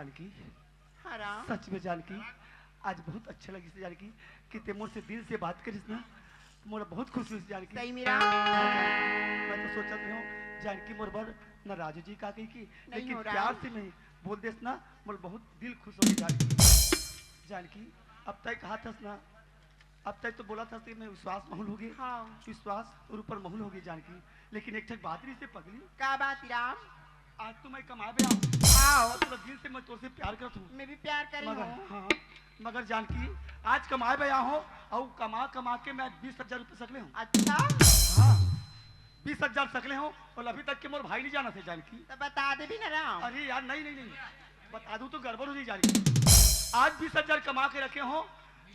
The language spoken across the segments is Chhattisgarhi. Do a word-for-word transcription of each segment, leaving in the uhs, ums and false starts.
जानकी, हाँ राम। सच में जानकी, आज बहुत अच्छा लगिस जानकी, कि ते मोर से दिल से बात करिस ना, मोला बहुत खुशी होइस जानकी। सही में राम। मैं तो सोचत रहे हूँ जानकी मोर बर नाराज हो जी का कही की, नहीं लेकिन हो राम। प्यार से मैं बोल देस ना, मोर बहुत दिल खुश हो गई जानकी। जानकी, अब तय कहा थस ना, अब तक तो बोला था कि मैं विश्वास महूल होगी। हाँ। विश्वास और ऊपर महूल होगी जानकी। लेकिन एक ठक बात रही से पगली। का बात राम? आज तो मैं कमाए बे आऊँ। हाँ। और थोड़ा दिल से मैं तोसे प्यार करत हूँ। मैं भी प्यार करी मगर, हूँ। हाँ, मगर जानकी, आज कमाए बे आऊँ और कमा कमा के मैं बीस हजार रुपये सकले हूँ। अच्छा। हाँ, बीस हजार सकले हूँ और अभी तक के मोर भाई नहीं जाना थे जानकी। तो बता दे भी ना राम। अरे यार, नहीं, नहीं, नहीं, बता दूँ तो गड़बड़ हो जाए जानकी। आज बीस हजार कमा के रखे हूँ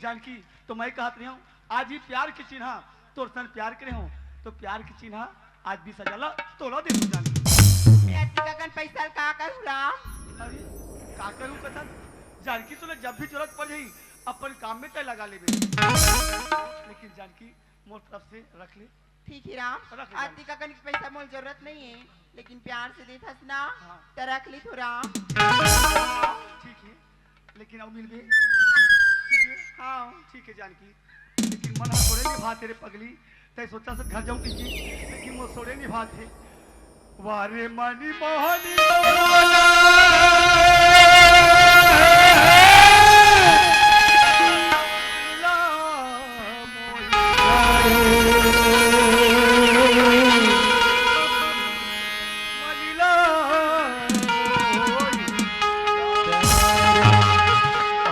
जानकी, तो मैं कहत रहे हूँ, आज ही प्यार के चिन्हा, तोर सन प्यार करे हूँ, तो प्यार के चिन्हा आज बीस हजार ला तोला दे दूँ जानकी। मैं अतिकन पैसा ला का करूँ राम? अरे, का करूँ कथन? जानकी तोला जब भी जरूरत पड़ जाई, अपन काम में तय लगा लेबे। लेकिन जानकी, मोर तरफ से रख ले। ठीक है राम, रख ले जानकी। अतिकन पैसा मोल जरूरत नहीं है, लेकिन प्यार से देथस ना, हाँ। त रख ली थोड़ा। ठीक है, लेकिन अब मिलबे। ठीक है? हाँ। ठीक है जानकी, लेकिन मन हा सोड़े नहीं भात तेरे पगली, तय सोचा से घर जाऊँ की, लेकिन वो सोड़े नहीं भात है। वारे मनी मोहनी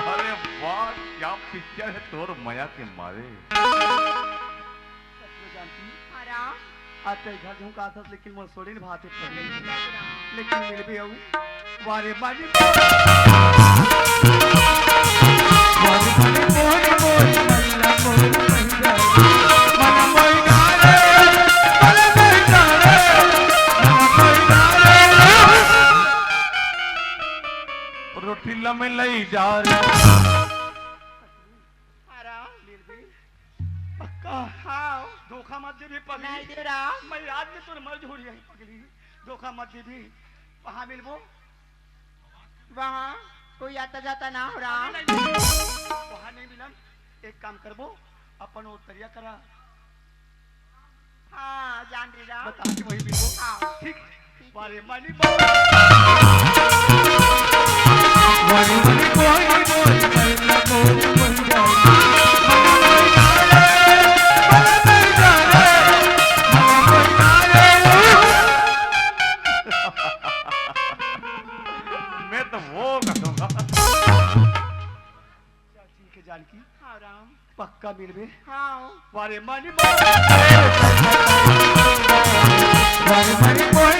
अरे वाह, क्या पिक्चर है तोर मया के मारे। सच में जानकी। हाँ राम। आज तय घर जाऊँ का थस, लेकिन मोर सोड़े नहीं भात है। लेकिन मिलबे आऊ। वारे मानी। रोटी लमे लई जा रे। हाँ राम। पक्का? हाँ। धोखा मत देबे पगली। नहीं दे राम। मैं आज में तोर मर झोरी आई पगली। धोखा मत देबे। वहाँ मिलबो। वहाँ कोई आता जाता ना हो राम। नहीं, नहीं, नहीं। वहाँ नहीं मिलन। एक काम करबो, अपन वो तरिया करा। हाँ, जान रही राम। बता के वही मिलबो। हाँ। ठीक। ठीक। वारे मनी बा-, वारे मनी कोई बोल, कोई बोल, कोई बोल। मैं तो वो करूँगा। चल ठीक है जानकी। हाँ राम। पक्का मिलबे। हाँ। वारे मनी बा-, वारे मनी बा-,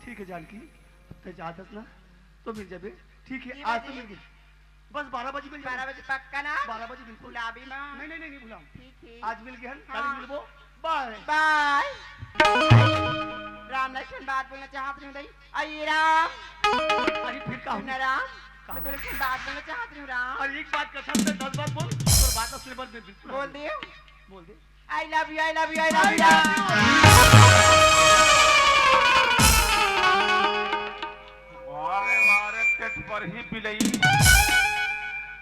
ठीक है जानकी, अब तय जात हस ना, तो मिल जाबे। ठीक है, आज तो मिल गई। बस बारह बजे मिल जाबे। बारह बजे पक्का ना? बारह बजे बिल्कुल। भुलाबे मत। नहीं, नहीं, नहीं, नहीं भुलाऊँ। ठीक है। आज मिल गए हम, हाँ। कल मिलबो। बाय। बाय। राम लक्ष्मण बात बोलना चाहत रही हूँ दाई। अरे राम। अरे फिर का हो? सुन ना राम, का? मैं तोरे से बात बोलना चाहत रही हूँ राम। अरे एक बात कसम से दस बार बोल, तोर बात असली बात मैं बिल्कुल बोल दे। बोल दे। I love you, I love you, I love you। अरे, अरे, पेट पर ही बिलई।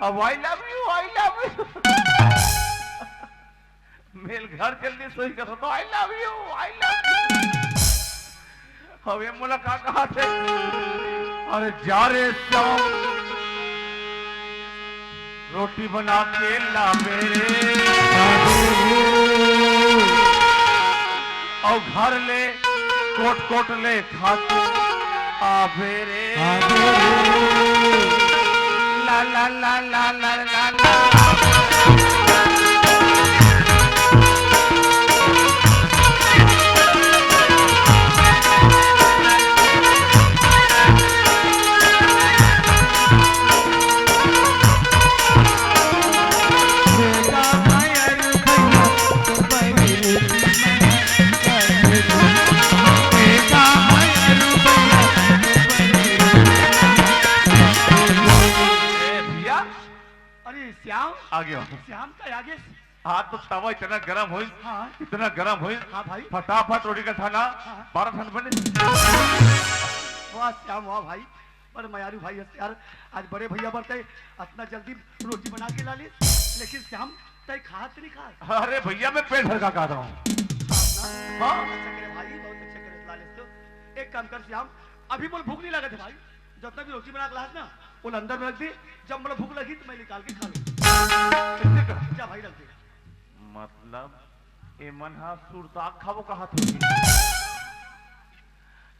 अब I love you, I love you। मेल घर जल्दी सोई कर तो I love you, I love you। हवे मोला का कहा थे? अरे जा रे श्याम, रोटी बना के लाबे रे। और घर ले कोट कोट ले खा के आबे रे। ला ला ला ला ला ला ला। श्याम, आगे हो। श्याम का आगे। आज तो तवा इतना गरम होइस, हाँ। इतना गरम होइस। हाँ भाई। फटाफट रोटी का ठाना, हाँ। बारह ठन बने। वाह श्याम, वाह भाई, बड़े मयारू भाई हस यार। आज बड़े भैया बर तैं अतना जल्दी रोटी बना के ला लिस, लेकिन श्याम तैं खात नहीं खात। अरे भैया, मैं पेट भर का खाता हूँ। हाँ। बहुत अच्छा करे भाई, बहुत अच्छा करे, ला लिस तो। एक काम कर श्याम, अभी मोला भूख नहीं लगत हे भाई, जतना भी रोटी बना के लाहस ना, वो अंदर में रख दे, जब मोला भूख लगी तो मैं निकाल के खा लूँ। ऐसे कर। जा भाई, रख दे। मतलब, एमन हा सुरता खाबो कहा थे,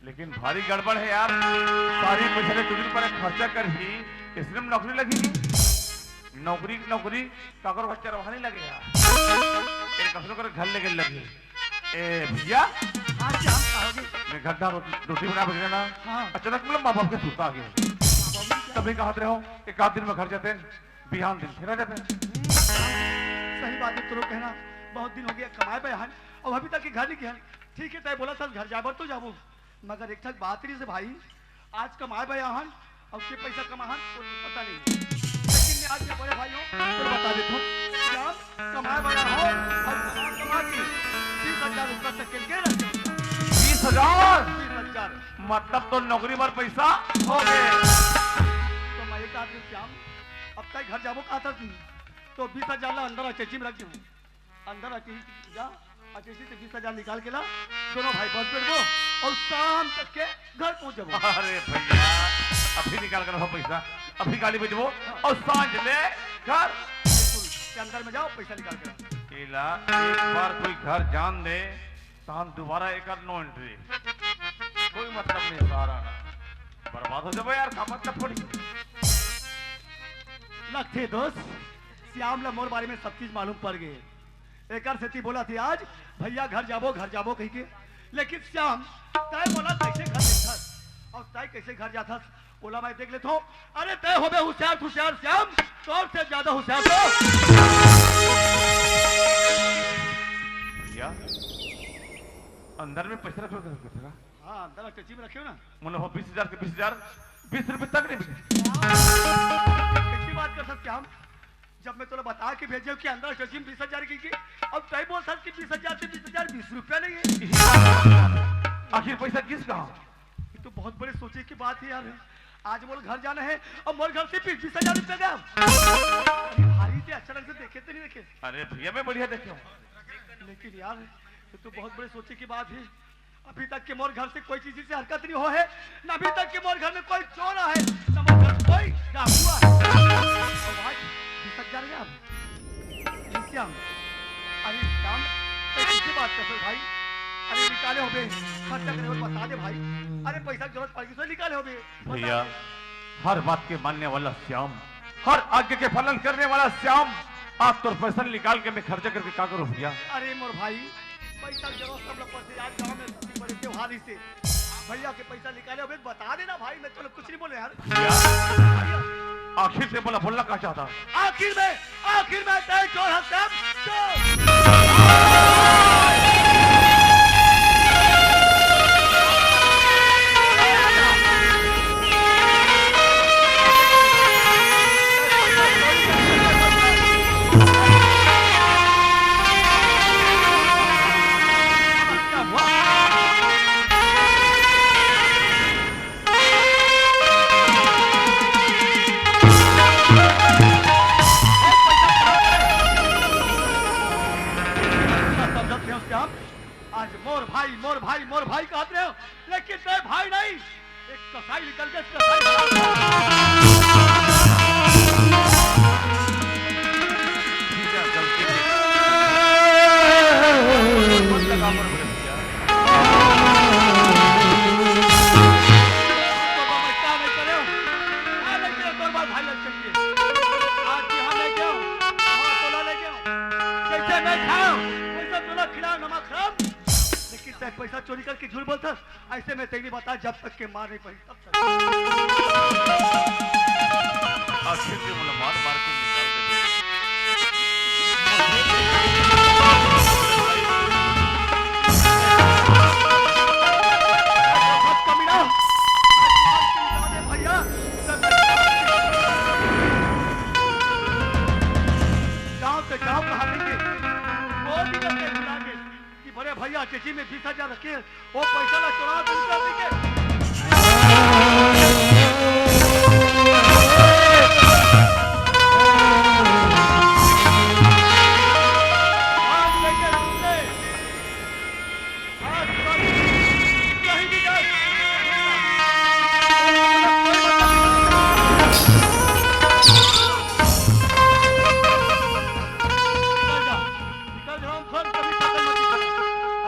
लेकिन भारी गड़बड़ है यार। सारी पैसा ले टुरी पर खर्चा कर ही, इसने में नौकरी लगी। नौकरी, नौकरी, काकर बच्चा रहा नहीं लगे यार। एक कसरो कर घर लेके लगी। ए भैया, हाँ, श्याम, कहोगे? मैं घर दा रोटी, रोटी बना बैठे ना। हाँ। अचानक मतलब माँ बाप के सुरता आ गया। तभी कहत रहे हो, एक आध दिन में घर जाते, बिहान दिन फिर आ जाते। सही बात है, तोरो कहना, बहुत दिन हो गया कमाए बयाहन, अब अभी तक के घर नहीं गया। ठीक है, तय बोला था घर जाए बर तो जाबो, मगर एक ठक बात रही से भाई, आज कमाए बयाहन, अब के पैसा कमाहन, वो पता नहीं। लेकिन मैं आज के बड़े भाई हो, तो बता देता हूँ, श्याम, कमाए बयाहन, और कमा, कमा के बीस हजार रुपया तक के, के रख दो। बीस हजार? बीस हजार। मतलब तो नौकरी पर पैसा हो गए। तो मैं एक आदमी श्याम, अब तक घर जाबो कहा था, तो बीस हजार ला अंदर अचेची में रख दूँ। अंदर अचेची जा, अचेची से बीस हजार निकाल के ला, दोनों भाई बस बैठबो और शाम तक के घर पहुंच जाबो। अरे भैया, अभी निकाल कर रखो पैसा, अभी गाड़ी बैठबो और सांझ ले घर। बिल्कुल, के अंदर में जाओ, पैसा निकाल के ला। इला, एक बार कोई घर जान दे, तहन दोबारा एकर no entry। कोई मतलब नहीं, सारा ना बर्बाद हो जाबो यार, का मतलब थोड़ी। लगथे दोस्त, श्याम ला मोर बारे में सब चीज मालूम पड़ गए। एकर सेती बोला थी आज, "भैया घर जाबो, घर जाबो," कही के। लेकिन श्याम, तय बोला कैसे घर देखथस और तय कैसे घर जाथस, ओला मैं देख लेथो। अरे तय होबे होशियार, होशियार श्याम, तोर से ज्यादा होशियार तो। भैया, अंदर में पैसा रख, रख, रख, रख। हाँ, अंदर अटैची में रखे हो ना। मतलब, हो बीस हजार के बीस हजार, बीस रुपए तक नहीं मिले। कैसी बात कर सकते हम? जब मैं तोला बता के भेजे हूँ कि अंदर अटैची में बीस हजार की, की, अब तय बोल सक कि बीस हजार से बीस हजार बीस रुपया नहीं है। आखिर पैसा किस कहाँ? ये तो बहुत बड़े सोचे की बात है यार। आज मोर घर जाना है और मोर घर से बीस, बीस हजार रुपया गया। भारी से अचानक से देखे तो नहीं देखे। अरे भैया, मैं बढ़िया देखे हूँ। लेकिन यार, ये तो बहुत बड़े सोचे की बात है। अभी तक के मोर घर से कोई चीज से हरकत नहीं हो है, ना अभी तक के मोर घर में कोई चोर है, ना मोर घर में कोई डाकू है। तो आज भीतर जा रहे हैं आप। ये क्या? अरे श्याम, ये किससे बात कर रहे हो भाई? अरे निकाले हो बे, खर्चा करे हो बता दे भाई। अरे पैसा की जरूरत पड़ गई तो निकाले हो बे। बता भैया, दे। हर बात के मानने वाला श्याम, हर आज्ञा के पालन करने वाला श्याम, आज तोर पैसा निकाल के मैं खर्चा करके का करूँ भैया? अरे मोर भाई, पैसा जरूरत सब लोग पर से आज गाँव में बड़े त्योहार ही से भैया के पैसा निकाले हो बे, बता देना भाई, मैं तो कुछ नहीं बोले यार। भैया, आखिर से बोला, बोलना का चाहता? आखिर में, आखिर में तय चोर हत्या, चोर। समझत नहीं हो श्याम? आज मोर भाई, मोर भाई, मोर भाई कहत रहे हो, लेकिन तय भाई नहीं, एक कसाई निकल के कसाई। जीजा गलती से मत लगा पर बोले भैया। तो बाबा क्या नहीं करे हो? क्या नहीं करे तोर बाप भाई लग चुकी है। आज की हम लेके आओ, वहाँ तोला लेके आओ। जैसे मैं खाओ, वैसे तोला खिलाओ, नमक हराम। लेकिन तय पैसा चोरी करके झूठ बोलता, ऐसे में तेरी बता, जब तक के मार नहीं पड़ी, तब तक। आखिर में मुलाकात मार के निकाल दे। बस कमीना, आज मार के निकाल दे भैया। जी में बीस हजार रखे हैं, वो पैसा ला चोरा दूसरा देके। आज लेके सुन ले। आज कल कहीं भी जाए। निकल जा। निकल जा, हम घर कभी शकल मत दिखाना।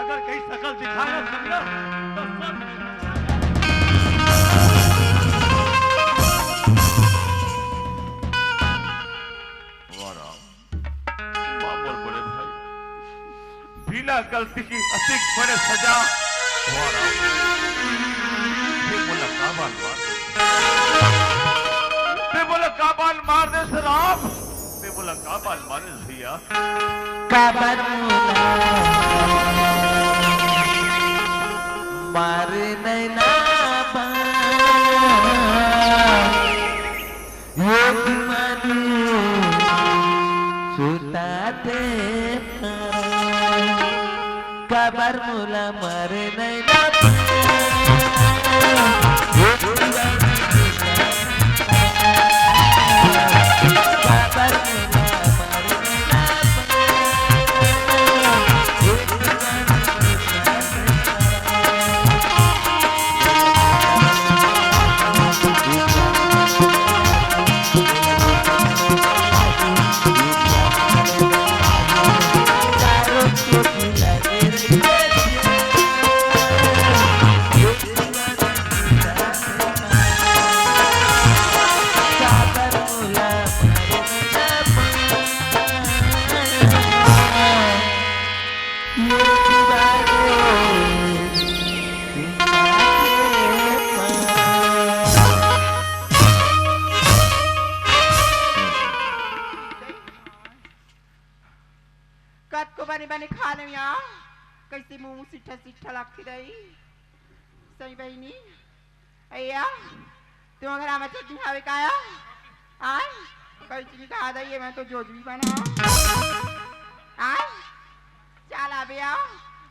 अगर कहीं शकल दिखाया समझा, तो सब वाह राम, वाह मोर बड़े भाई, बिना गलती की अति बड़े सजा। वाह राम, ये बोला का बाल मार दे, ये बोला का बाल मार दे से राम, ये बोला का बाल मार दे भैया। काबर मोला मारे नैना बा, ये दिवाली सुताते। काबर मोला मारे नैना बा, ये दिवाली सुताते। काबर मोला कतको बने बने खा लेव यार, कैसे मुंह सिट्ठा सिट्ठा लगथे दई। सही बहिनी, अइया, तुँहर घर आमा चटनी हवे का या? आय, कई चीज कहा दई, मैं तो जोजवी बना। आय, चल आबे आ,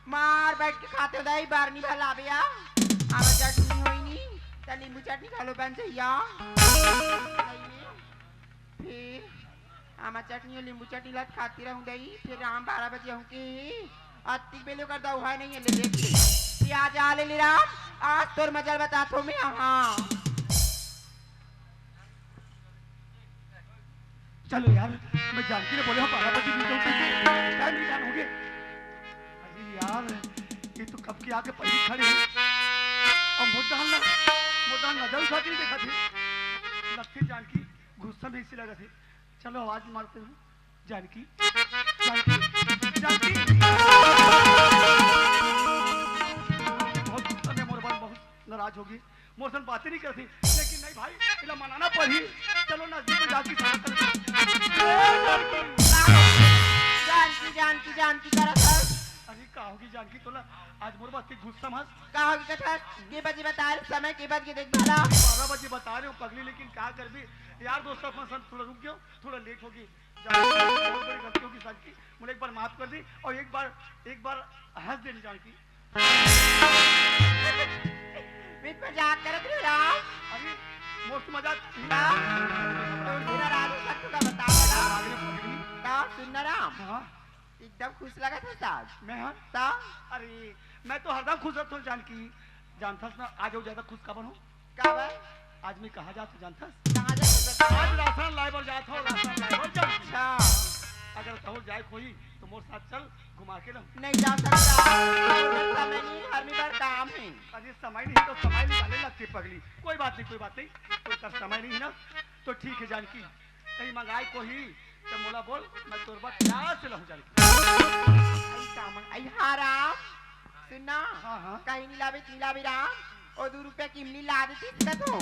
मार बैठ के खाते हो दई, बरनी भर लाबे आ। आमा चटनी होई नी, त नींबू चटनी घलो बन जइया। फिर आमा चटनी अउ नींबू चटनी ला खाती रहूं दई, फिर राम बारह बजे आहूं के अतिक बेले ओकर दउहा नहीं है, ले देख ले। प्याज आ ले, ले राम, आज तोर मजा ल बताथों मैं, हाँ। चलो यार, मैं जानकी ले बोले हूँ, बारह बजे नहीं जाऊँ, टाइम नहीं जान होगे। अरे यार, ये तो कब की आके पहली खड़ी है। अब मोर डाल ना, मोर डाल नजर उठा के नहीं देखा थे। लगथे जानकी गुस्सा में इसी लगा थे। चलो आवाज मारते हैं। जानकी, जानकी, जानकी। बहुत गुस्सा में मोर ऊपर बहुत नाराज होगी। मोर सन बातें नहीं करती, लेकिन नहीं भाई, इला मनाना पड़ी। चलो नजदीक में जाके सलाह कर। जानकी, जानकी, जानकी करत हस। अरे का होगी जानकी तोला? आज मोर बात के गुस्सा मत। का होगी कथस? के बजे बता रहे समय, के बजे देख भला। बारह बजे बता रहे हो पगली, लेकिन का करबी यार, दोस्त अपन सन थोड़ा रुक गयो, थोड़ा लेट होगी। जानकी, बहुत बड़ी गलती होगी जानकी, मुझे एक बार माफ कर दी और एक बार, एक बार हंस देनी जानकी। मैं मजाक करत रहे राम। अरे, मोर से मजाक नहीं। ना, तो तेरा राजू सच का बता ना। अरे, पगली। ना, सुन ना राम। हाँ। एकदम खुश लगत हस आज। मैं हाँ? तो? अरे, मैं तो हरदम खुश रहता हूँ जानकी। जानथस ना, आज अउ ज्यादा खुश काबर हूँ? काबर? आज मैं कहाँ जात हूँ जानथस? कहाँ जात हस बता? आज राशन लाए बर जात हूँ, राशन लाए बर जानकी। अच्छा। अगर तोर जाए होही तो मोर साथ चल, घुमा के लाहूँ। नहीं जा सकता। मोर समय नहीं, हर में बड़ काम है। अरे समय नहीं तो समय निकाले लगती पगली। कोई बात नहीं, कोई बात नहीं। तो कर समय नहीं है ना, तो ठीक है जानकी। कहीं मंगाए कोही तो मोला बोल, मैं तोर बर प्यार से लाहूँ जानकी। आई का मंग-, आई हाँ राम, सुन ना, हाँ, हाँ। कहीं नहीं लाबे, नहीं लाबे राम, ओ दू रुपया की इमली ला देती इसका तो।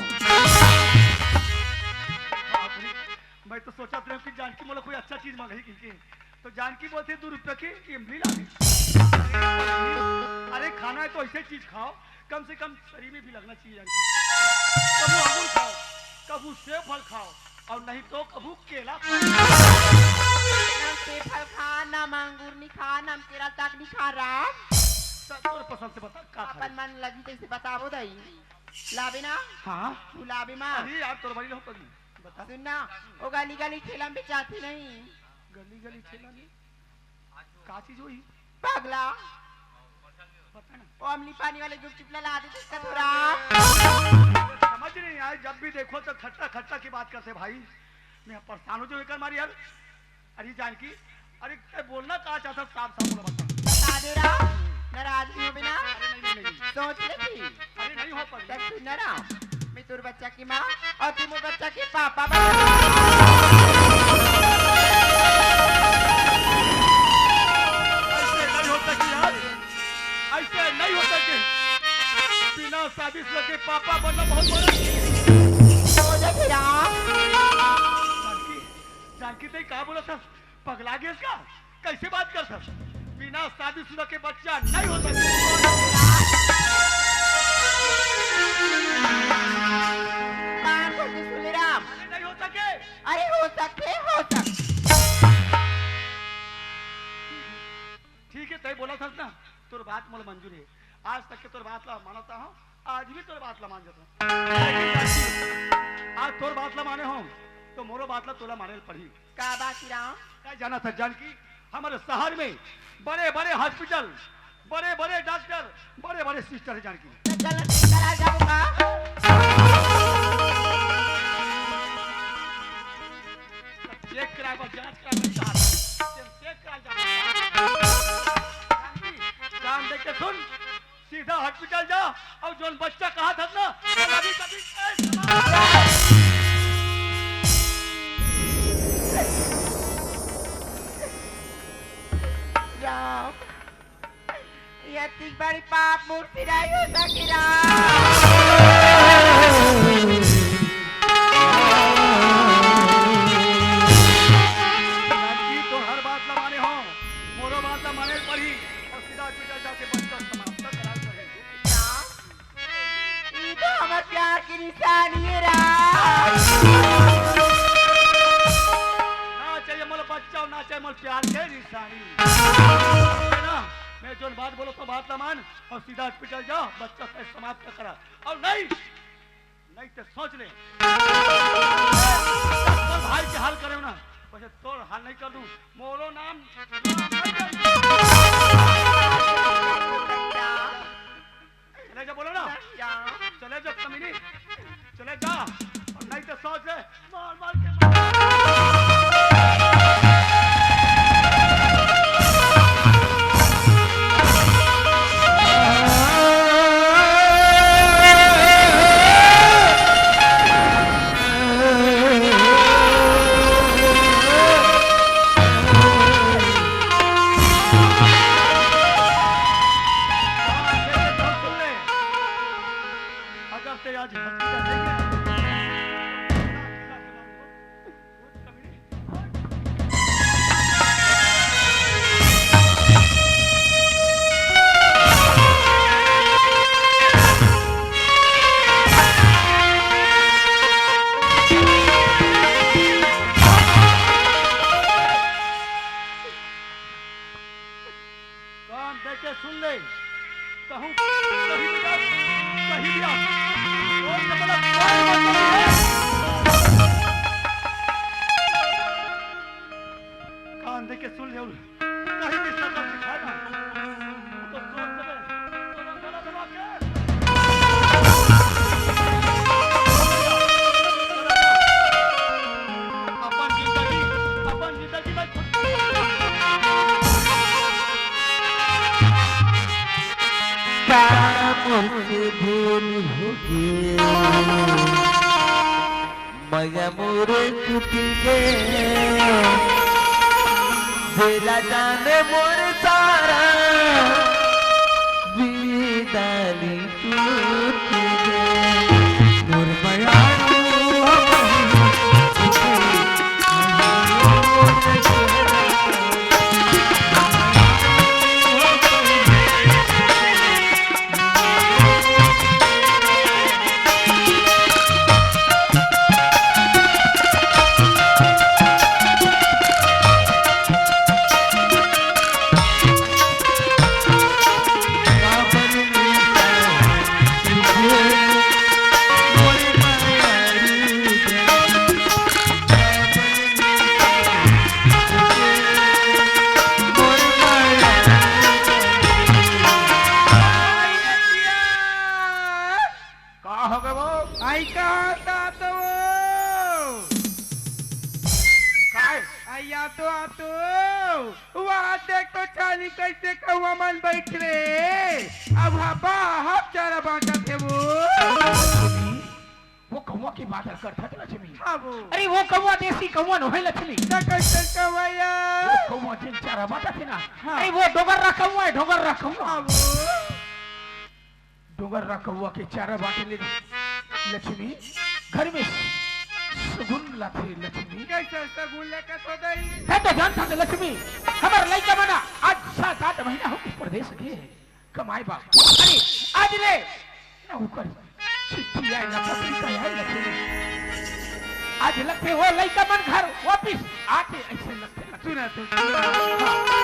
बाप रे, मैं तो सोचत रहे हूँ कि जानकी मोला कोई अच्छा चीज मंगाही किनके, तो जानकी बोलथे दू रुपया की इमली ला दे। अरे खाना है तो ऐसे चीज खाओ, कम से कम शरीर में भी लगना चाहिए जानकी। कभू अंगूर खाओ, कभू सेब फल खाओ, और नहीं तो कभू केला खाओ। ना सेब फल खा, ना अंगूर नहीं खा, ना केला तक नहीं खा राम। त तोर पसंद से बता, का खाबे? अपन मन लगी तइसे बताबो दाई। लाबे ना? हाँ। तू लाबे मा? अरे यार, तोर बारी लो कभी। बता। सुन ना, वो गली गली ठेला में बेचाथे नहीं। गली गली ठेला में? का चीज होही? पगला। बता ना। वो अमली पानी वाले गुपचुप ला ला दे, जिसका थोड़ा। समझ नहीं आए, जब भी देखो तो खट्टा खट्टा की बात करते भाई। मैं परेशान हो जाऊँ एकर मारी यार। अरे जानकी, अरे तैं बोलना का चाहत हस, साफ साफ मोला बता। बता दे रहा, नाराज नहीं होबे ना? अरे नहीं, नहीं, नहीं। सोच ले थी। अरे नहीं हो पाही। चल सुन ना रहा, मैं तोर बच्चा की माँ अउ तैं मोर बच्चा के पापा बन। अइसे नहीं हो सके यार, अइसे नहीं हो सके। बिना शादीशुदा के पापा बनना बहुत बड़ा। हो जा फिर। जानकी, जानकी, तैं का बोलत हस? पगला गेस का? कइसे बात करत हस? बिना शादीशुदा के बच्चा नहीं हो सके। कान खोल के सुन ले राम। अरे नहीं हो सके। अरे हो सके, हो सके। ठीक है, तैं बोलत हस ना, तोर बात मोला मंजूर है। आज तक के तोर बात ला मानत हँव, आज भी तोर बात ला मान जात हँव। लेकिन जानकी, आज तोर बात ला माने हँव, तो मोरो बात ला तोला माने ल पड़ही। का बात हे राम? का जानत हस जानकी, हमर शहर में बड़े-बड़े hospital, बड़े-बड़े doctor, बड़े-बड़े sister हे जानकी। त चल ना check करा जाबो का? Check कराबो, जाँच कराबो, जाँच। Check करा जाबो। जानकी, कान दे के सुन, सीधा hospital जा अउ जौन बच्चा कहत हस ना, वो अभी कभी ए, राम, ये अतिक बड़ी पाप मूर्ति नहीं हो सकी राम। जानकी, तोर हर बात ला माने हँव, मोरो बात ला माने पड़ही अउ सीधा hospital जाके बच्चा समाप्त करा पड़ही। ई तो हमर प्यार के निशानी हे राम। ना चाहिए मोला बच्चा, ना चाहिए मोला प्यार के निशानी। है ना? मैं जौन बात बोलत हँव बात ला मान अउ सीधा hospital जा, बच्चा से समाप्त करा। अउ नहीं, नहीं तो सोच ले। तोर भाई के हाल करे ना, वैसे तोर हाल नहीं कर दूँ। मोरो नाम, नाम नहीं कर दूँ। चले जा, बोलो ना। नहीं जा। चले जा, कमीनी। चले जा। अउ नहीं तो सोच ले, मार मार के मार। अगर तैं आज भतीजा नहीं है, कान दे के सुन ले, कहूँ कहीं भी जा, कहीं भी आ, कोई मतलब कोई मतलब नहीं है। कान दे के सुन ले, कहीं भी शक्ल दिखाए ना, तो सोच ले, तोला गला दबा के अपन जिंदगी, अपन जिंदगी में खुद का मुझसे भूल हो गए, मया मोर टूट गए, बेला जाने मोर सारा विदाई टूट गए, मोर मया आ तो, आ तो, वहाँ देख तो छानी कैसे कौवा मन बैठ रे। अब हपा हप चारा बांटत हे वो। वो कौवा के बात करत हे लक्ष्मी। हाँ वो। अरे वो कौवा देसी कौवा नोहे लक्ष्मी। त कैसन कौवा या? वो कौवा जेन चारा बांटत हे ना। हाँ। अरे वो डोगरहा कौवा हे, डोगरहा कौवा। हाँ वो। डोगरहा कौवा के चारा बांटे ले लक्ष्मी, घर में सगुन लाथे लक्ष्मी। कैसे सगुन लेके तो दई? तैं तो जानत हस लक्ष्मी, हमर लइका मन आज सात आठ महीना हो गे परदेस गे हे कमाए बर। अरे आज ले ना ओकर चिट्ठी आए ना पत्रिका आए लक्ष्मी। आज लगथे वो लइका मन घर वापिस आथे, अइसे लगथे लक्ष्मी। सुना तो, सुना।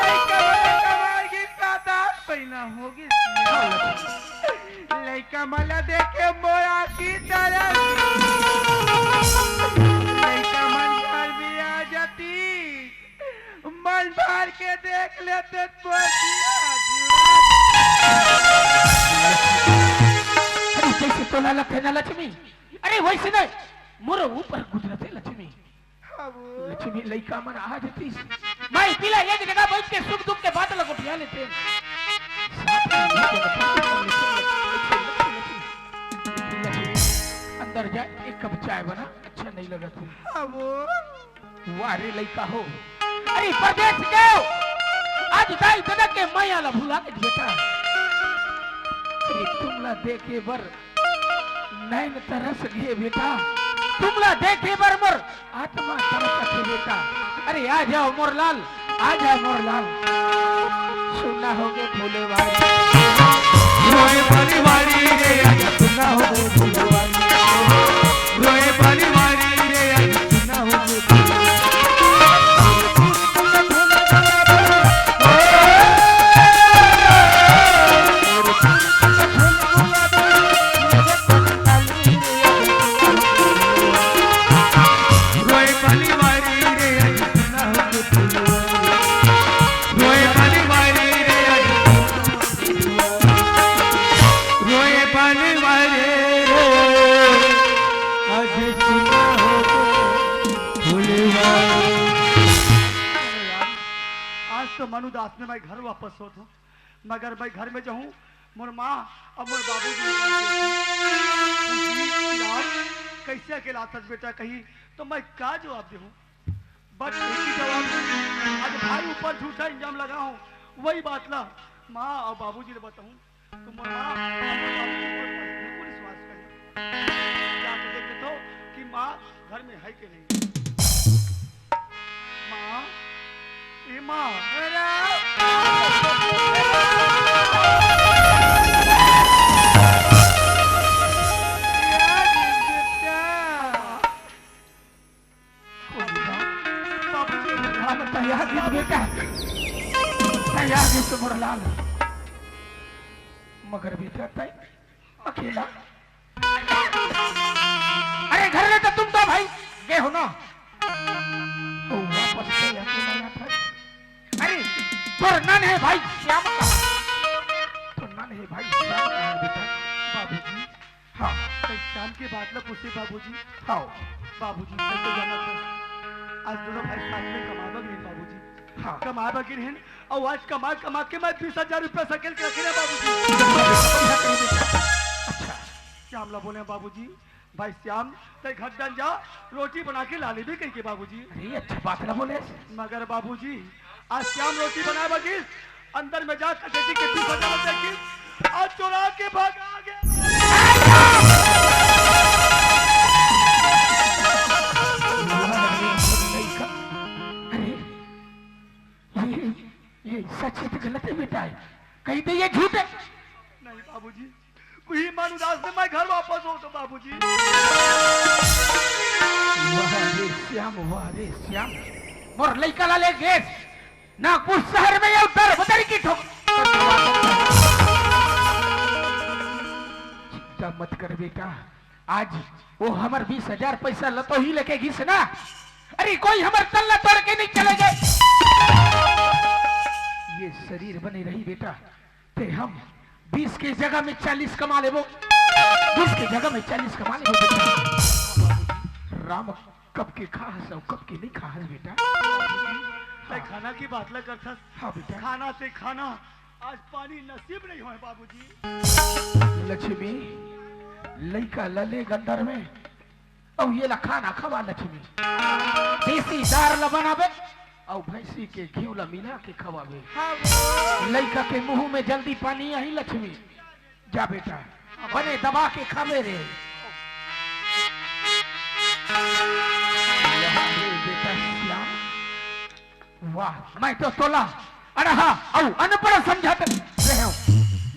लइका मन कमाए गे सात आठ महीना हो गे। हाँ लक्ष्मी। लइका मन ला देखे मोर आँखी तरस। लइका मन घर में आ जाती, मन भर के देख लेते तो मोर जिया जुड़ा जाती। अरे जइसे तोला लगथे ना लक्ष्मी, अरे वइसने मोर ऊपर गुजरथे लक्ष्मी। हाँ वो। लक्ष्मी लइका मन आ जतिस, मैं पिला एक जगह बइठ के सुख दुख के बात ला गोठिया लेतेन। साथ में ये लक्ष्मी, लक्ष्मी, लक्ष्मी, लक्ष्मी, अंदर जा, एक कप चाय बना, अच्छा नहीं लगत हे। हाँ वो। वाह रे लइका हो, अरे परदेस गे हो, आज दाई ददा के मया ला भुला गे बेटा। अरे तुमला देखे बर नैन तरस गे बेटा, तुमला देखे बर मोर आत्मा तरसत हे बेटा। अरे आ जाओ मोर लाल, आ जाओ मोर लाल। सुन्ना होगे फूले वाली, रोए वाली वाली रे, आज सुन्ना होगे फूले वाली। रोए वाली वाली रे, आज सुन्ना होगे फूले वाली। रोए वाली वाली रे, रोए वाली वाली रे, रोए वाली वाली रे, आज सुना हो फूलवा। आज तो मन उदास में मैं घर वापस होत हूँ। मगर मैं घर में जाहूँ, मोर माँ अउ मोर बाबूजी यार, कइसे अकेला हस बेटा कही, तो मैं का जवाब देहूँ? बस एक ही जवाब, आज भाई ऊपर झूठा इल्जाम लगाहूँ, वही बात ला माँ अउ बाबूजी ला बताहूँ, तो मोर माँ अउ मोर बाबूजी मोर पर बिल्कुल विश्वास करी। जाके देख लेथों कि माँ घर में है कि नहीं। माँ, ए माँ। अरे! बाबूजी। हाँ, तैयार गिस बेटा, तैयार गिस मोर लाल। मगर बेटा, तैं अकेला। अरे घर ले तो तुम तो भाई गे हो ना। तो वापस गया तो नया था। अरे तोर नन्हे भाई श्याम का। तोर नन्हे भाई श्याम का बेटा। बाबूजी। हाँ। तैं श्याम के बात ला पूछे बाबूजी। हाँ। बाबूजी, तैं तो जानत हस, आज दोनों भाई साथ में कमाए बर गिन बाबूजी। हाँ। कमाए बर गिन, अउ आज कमा कमा के मैं बीस हजार रुपया सकेल के रखे ना बाबूजी। अच्छा। श्याम ला बोले, बाबूजी, भाई श्याम, तैं घर डहन जा, रोटी बना के ला लेबे कहिके बाबूजी। अरे, अच्छा बात ला बोले। मगर बाबूजी, आज श्याम रोटी बनाए बर गिस, अंदर में जा कचेरी के बीस हजार रुपया की, आज चोरा के भागा गे। अरे, ये, ये सच हे त गलत हे बेटा, कही दे ये झूठ हे। नहीं बाबूजी, उही मन उदास में मैं घर वापस होत हूँ बाबूजी। वाह रे श्याम, वाह रे श्याम, मोर लइका ला ले गेस नागपुर शहर में, ये दर बदर की ठोक। चिंता मत कर बेटा, आज वो हमर बीस हजार पैसा ल तो ही लेके गिस ना। अरे कोई हमर तन ला तोड़ के नहीं चले गे। ये शरीर बने रही बेटा, ते हम बीस के जगह में चालीस कमा लेबो, बीस के जगह में चालीस कमा लेबो बेटा। राम कब के खाहस अउ कब के नहीं खाहस बेटा। तै खाना की बात ला करथस। हाँ बेटा। खाना ते खाना, आज पानी नसीब नहीं होय बाबूजी। लक्ष्मी, लइका ला ले अंदर में, अउ ये ला खाना खवा लक्ष्मी। देसी दार ला बनाबे, अउ भैंसी के घीव ला मिला के खवाबे। हाँ बाबू। लइका के मुंह में जल्दी पानी आही लक्ष्मी। जा बेटा, बने दबा के खाबे रे। वाह रे बेटा श्याम, वाह, मैं तो तोला अड़हा अउ अनपढ़ समझत रहेंव,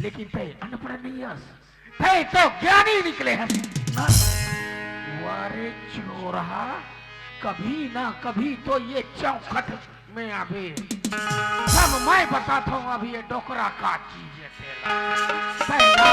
लेकिन तै अनपढ़ नहीं हस, तै तो ज्ञानी निकले हस। वाह रे छोरहा, कभी ना कभी तो ये चौखट में आबे। सब मैं बताथंव अभी ये डोकरा का चीज हे तेला। तै ना